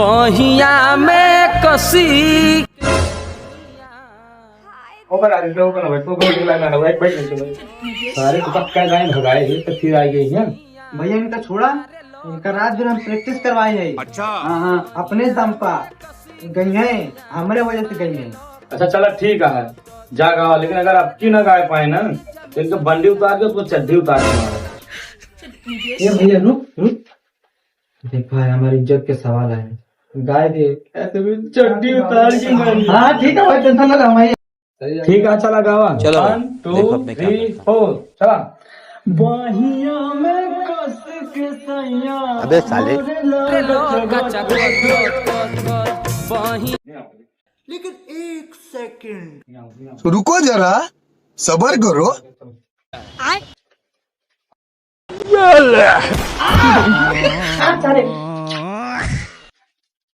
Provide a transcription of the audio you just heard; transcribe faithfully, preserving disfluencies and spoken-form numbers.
बहिया में कसी। ऊपर आ, ऊपर बैठ, ऊपर बैठ, बैठ, बैठ, बैठ। सारे तो पक्का गाय भगाए हैं, तो फिर आ गए हैं। भैया, इनका छोड़ा, इनका रात दिन हम practice करवाए हैं। अच्छा। हाँ, हाँ, अपने दम पा गई हैं, हमरे वजह से गई हैं। अच्छा, चला, ठीक है, जा गावा, लेकिन अगर अब की ना गाय पाए ना, तो इनका बंडी उतार के उसको चड्डी उतार के मारो। ए भैया, रुक, रुक। देखा है, हमारी इज्जत के सवाल है। गाय के ऐसे भी चड्डी उतार के मारी। हाँ, ठीक है भाई, tension ना लो, हम आइए। ठीक है, चला गावा। चलो, one, two, देखो अपने क्या three, करता। Four, चला। बहिया में कस के सैया। अबे साले। बहिया। लेकिन एक second। रुको जरा, सबर करो।